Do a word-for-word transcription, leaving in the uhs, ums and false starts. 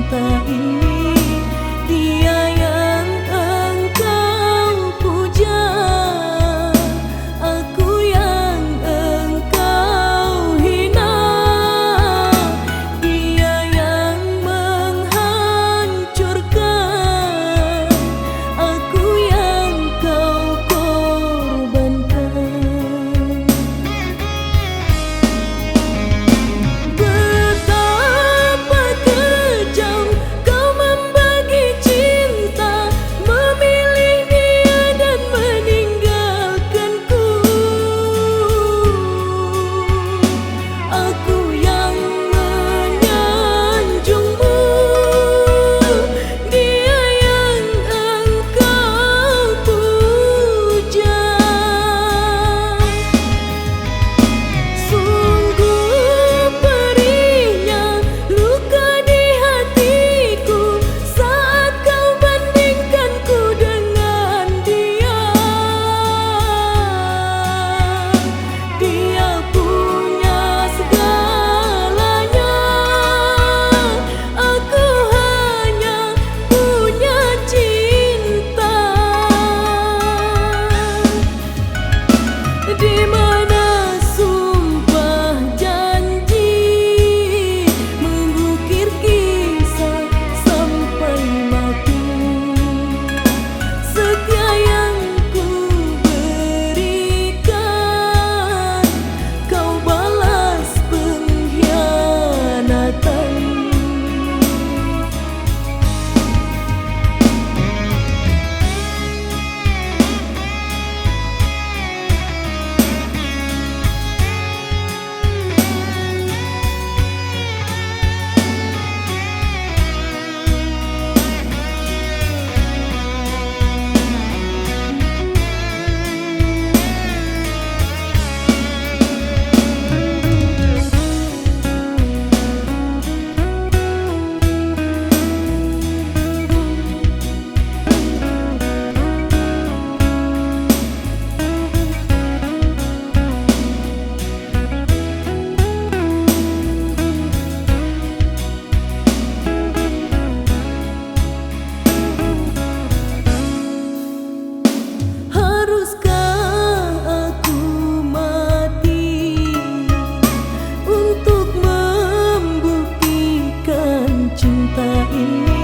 Cinta ini, dia yang engkau puja, aku yang engkau hina, dia yang menghancurkan, aku yang kau korbankan. Betapa kejam kau membagi cinta, memilih dia dan meninggalkanku. Aku yang menyanjungmu, dia yang engkau puja. Sungguh perihnya luka di hatiku saat kau bandingkanku dengan dia. Dia punya segalanya, aku hanya punya cinta. Di mana sumpah janji, mengukir kisah sampai mati. Setia yang ku berikan, kau balas pengkhianatan. Haruskah aku mati untuk membuktikan cinta ini?